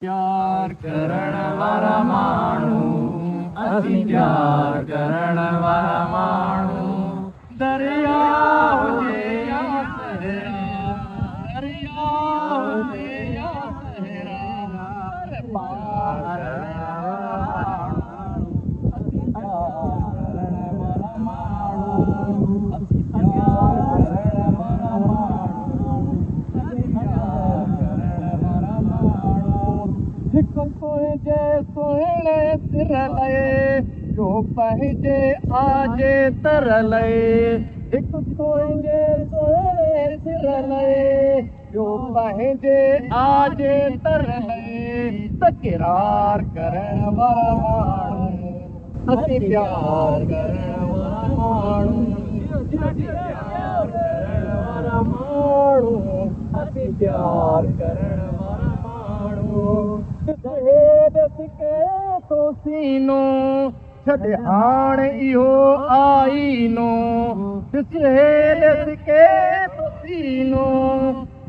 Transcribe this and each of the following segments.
प्यार करण वारा माण्हू, असीं प्यार करण वारा माण्हू। दरिया हुजे या सहरा, दरिया हुजे या सहरा, पर पार करण वारा माण्हू, असीं प्यार करण वारा माण्हू, असीं प्यार करण वारा माण्हू, असीं प्यार करण वारा माण्हू। हिकु तुंहिंजे सुहिणे सिर लए, ॿियो पंहिंजे आजे तर लए। हिकु तुंहिंजे सुहिणे सिर लए, ॿियो पंहिंजे आजे तर लए। तकरार करण वारा माण्हू, असीं प्यार करण वारा माण्हू, प्यार करण वारा माण्हू, असीं प्यार करण वारा माण्हू। सके थो सीनो, छॾ हाणे इहो आईनो। सके थो सीनो,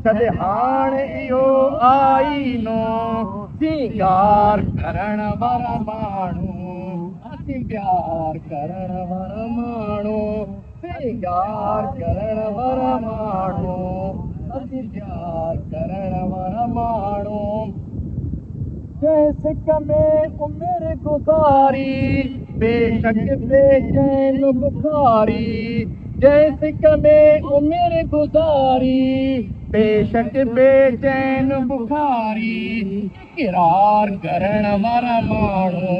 छॾ हाणे इहो आईनो। सिंगार करण वारा माण्हू, असीं प्यार करण वारा माण्हू, सिंगार करण वारा माण्हू, असीं प्यार करण वारा माण्हू। जंहिं सिक में उमिरि गुज़ारी, बेशक बेचैन बुखारी। जंहिं सिक में उमिरि गुज़ारी, बेशक बेचैन बुखारी। इकरार करण वारा माण्हू,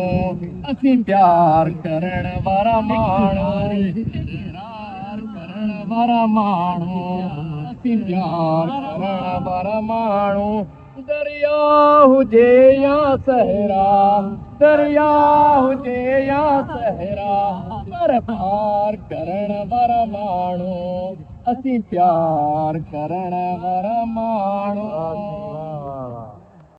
असीं प्यार करण वारा माण्हू, इकरार करण वारा माण्हू, असीं प्यार करण वारा माण्हू। दरिया हुजे या सहरा, दरिया हुजे या सहरा, पर पार करण वारा माण्हू, असीं प्यार करण वारा माण्हू।